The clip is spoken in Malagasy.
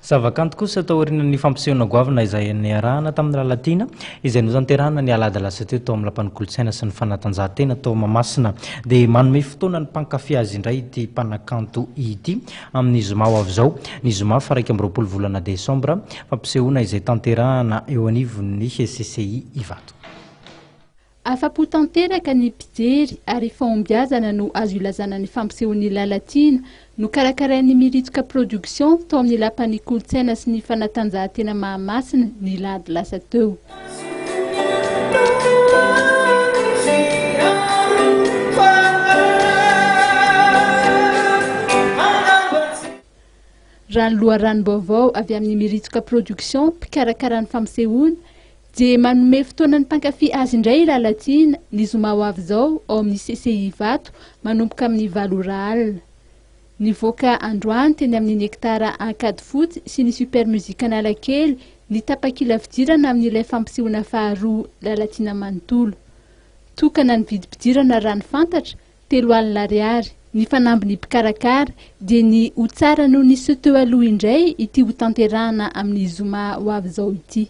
Zavakanto kosa taorian'ny fampisehoana goavana izay niarahana tamin'ny Lalatiana izay notanterahana ny alahady lasa teo tao amin'ny Lapan'ny Kolontsaina sy ny Fanatanjahantena tao Mahamasina dia manome fotoana ny mpankafy azy indray ity mpanakanto ity amin'ny zoma ho avy izao, ny zoma faha 21 volana desambra, fampisehoana izay tanterahana eo anivon'ny CCI Ivato. Afa-po tanteraka ny mpijery ary fahombiazana no azo ilazana ny fampisehoan'i Lalatiana, nokarakarain'ny Miritsoka Production tao amin'ny Lapan'ny Kolontsaina sy ny Fanatanjahantena Mahamasina ny lahady lasa teo. Raha ny loharanom-baovao avy amin'ny Miritsoka Production mpikarakara ny fampisehoana Dia manome fotoana ny mpankafy azy indray i Lalatiana ny zoma ho avy izao ao amin'ny CCI Ivato manomboka amin'ny valo ora alina. Nivoaka androany teny amin'ny Nectar Ankadifotsy sy ny Super Music Analakely ny tapakila fidirana amin'ilay fampisehoana faharoa Lalatiana manontolo. Tokana ny vidim-pidirana raha ny fantatra, 30 ariary. Ny fanambin'ny mpikarakara dia ny ho tsara noho ny seho teo aloha indray ity hotanterahana amin'ny zoma ho avy izao ity.